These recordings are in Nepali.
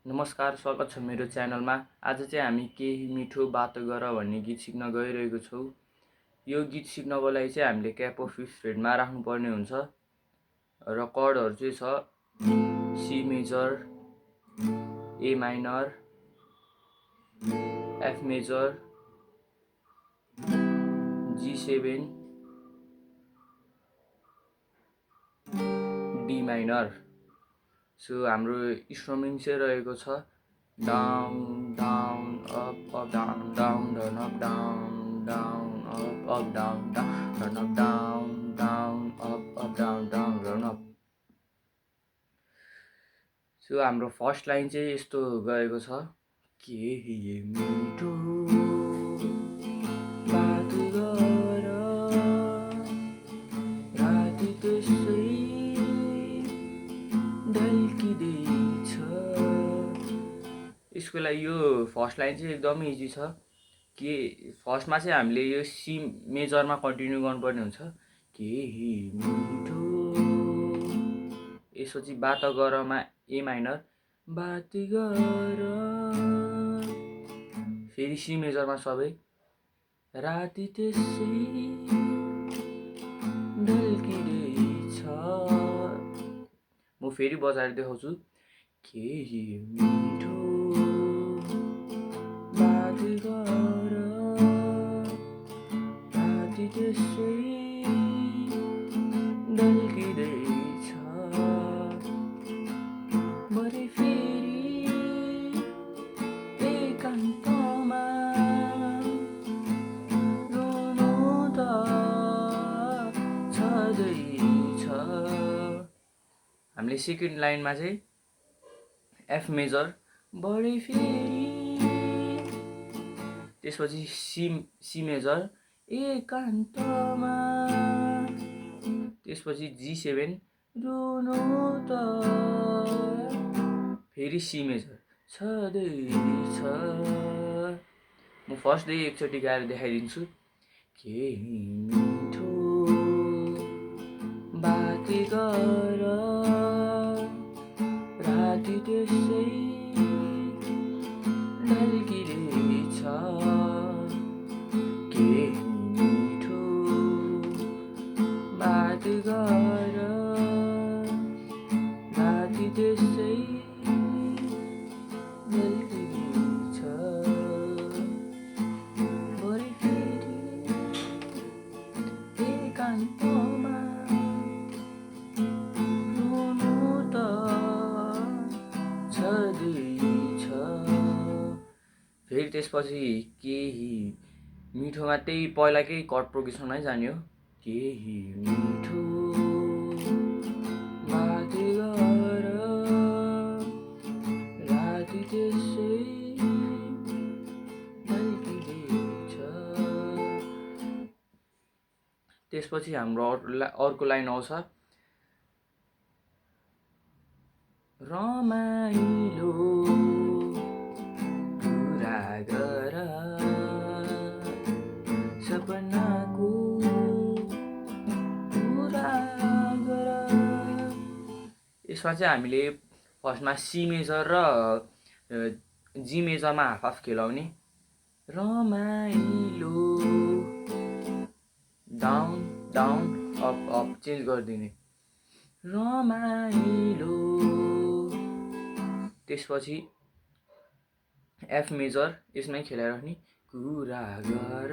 नमस्कार, स्वागत छ मेरो च्यानलमा। आज चाहिँ हामी केही मिठो बात गर भन्ने गीत सिक्न गइरहेको छौँ। यो गीत सिक्नको लागि चाहिँ हामीले क्याप अफ फिफ्थ फ्रेडमा राख्नुपर्ने हुन्छ र कर्डहरू चाहिँ छ C major, A minor, F major, G7, D minor. So हाम्रो स्ट्रमिङ चाहिँ रहेको छ down down up up down down down up down down up down down up down down up down down down up. So हाम्रो फर्स्ट लाइन चाहिँ यस्तो गएको छ, केही मिठो बात गर राति त्यसै ढल्किँदैछ। यसको लागि यो फर्स्ट लाइन चाहिँ एकदमै इजी छ कि फर्स्टमा चाहिँ हामीले यो सी मेजरमा कन्टिन्यू गर्नुपर्ने हुन्छ, केही मिठो। यसपछि बात गरमा ए माइनर, बात गर, फेरि सी मेजरमा सबै, राति त्यसै ढल्किँदैछ। म फेरि बजाएर देखाउँछु, केही मिठो बात गर राति त्यसै ढल्किँदैछ। भरे फेरि एकान्तमा रुनु त छँदैछ। हामीले सेकेन्ड लाइनमा चाहिँ एफ मेजर, बढे फेरि, त्यसपछि सी मेजर एकान्तमा, त्यसपछि G7 रुनु त, फेरि सी मेजर छँदैछ। म फर्स्टदेखि एकचोटि गाएर देखाइदिन्छु, केही मिठो बात गर राति त्यसै ढल्किँदैछ। केही मिठो बात गर राति त्यसै ढल्किँदैछ। भरे फेरि एकान्तमा फेरि त्यसपछि केही मिठोमा त्यही पहिलाकै कर्ड प्रोग्रेसनमै जाने हो, केही मिठो बात गर राति त्यसै ढल्किँदैछ। त्यसपछि हाम्रो अर्को लाइन आउँछ, रमाइलो कुरा गर सपनाको कुरा गर। यसमा चाहिँ हामीले फर्स्टमा सी मेजर र जी मेजरमा हाफ हाफ खेलाउने, रमाइलो down down up up change गरिदिने, रमाइलो। त्यसपछि एफ मेजर यसमै खेलाइराख्ने, कुरा गर।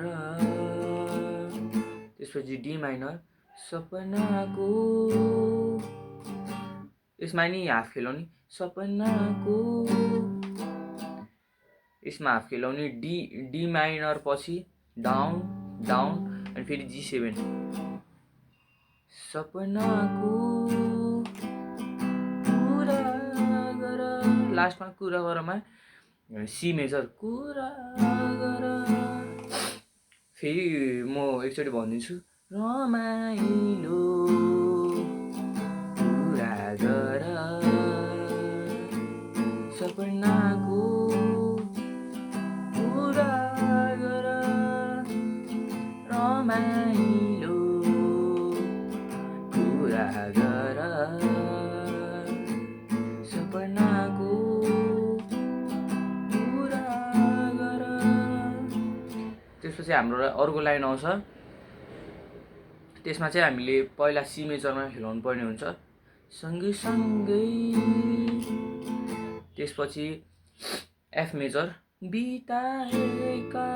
त्यसपछि डी माइनर, सपनाको, यसमा नि हाफ खेलाउने, सपनाको, यसमा हाफ खेलाउने, डी माइनर पछि डाउन डाउन अनि फेरि G7, सपनाको कुरा गर। लास्टमा कुरा गरमा सी मेजर, कुरा गर। फेरि म एकचोटि भनिदिन्छु, रमाइलो कुरा गर सपनाको कुरा गर, रमाइलो कुरा गर सपनाको त्यसपछि हाम्रो अर्को लाइन आउँछ, त्यसमा चाहिँ हामीले पहिला सी मेजरमा खेलाउनु पर्ने हुन्छ, सँगै सँगै। त्यसपछि एफ मेजर बिताएका,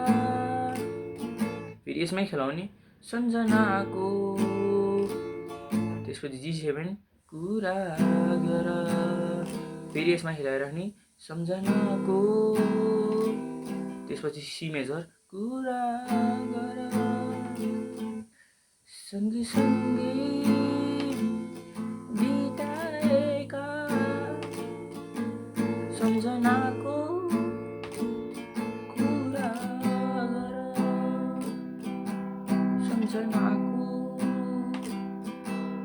फेरि यसमै खेलाउने सम्झनाको। त्यसपछि G7 कुरा गर, फेरि यसमा खेलाइराख्ने सम्झनाको। त्यसपछि सी मेजर कुरा गर, सँगै सँगै बिताएका सम्झनाको कुरा गर, सम्झनाको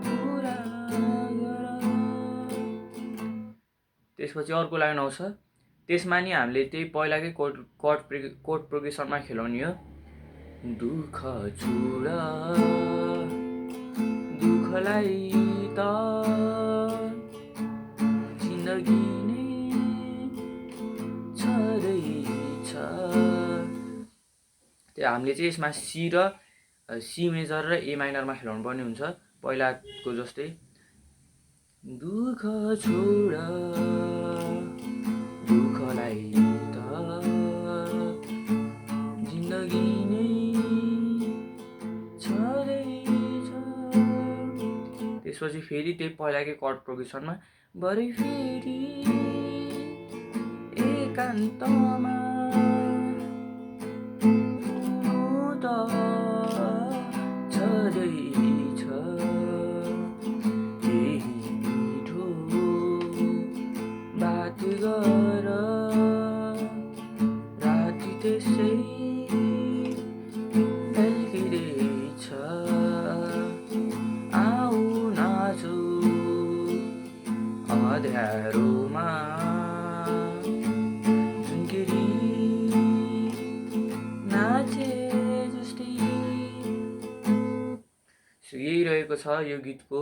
कुरा गर। त्यसपछि अर्को लाइन आउँछ, त्यसमा नि हामीले त्यही पहिलाकै कोड प्रोग्रेसनमा खेलाउने हो, दुःख छोड दुःखलाई त जिन्दगी नै छँदैछ। त्यो हामीले चाहिँ यसमा सी र सी मेजर र ए माइनरमा खेलाउनु पर्ने हुन्छ पहिलाको जस्तै, दुःख छोड दुःखलाई त जिन्दगी नै छँदैछ। त्यसपछि फेरि त्यही पहिलाकै कर्ड प्रोग्रेसनमा, भरे फेरि एकान्तमा त छँदैछ, यही मिठो बात गर, राति त्यसै ढल्किँदैछ, आऊ नाचौ अँध्यारोमा सुनकेरी नाचे जस्तै। यही रहेको छ यो गीतको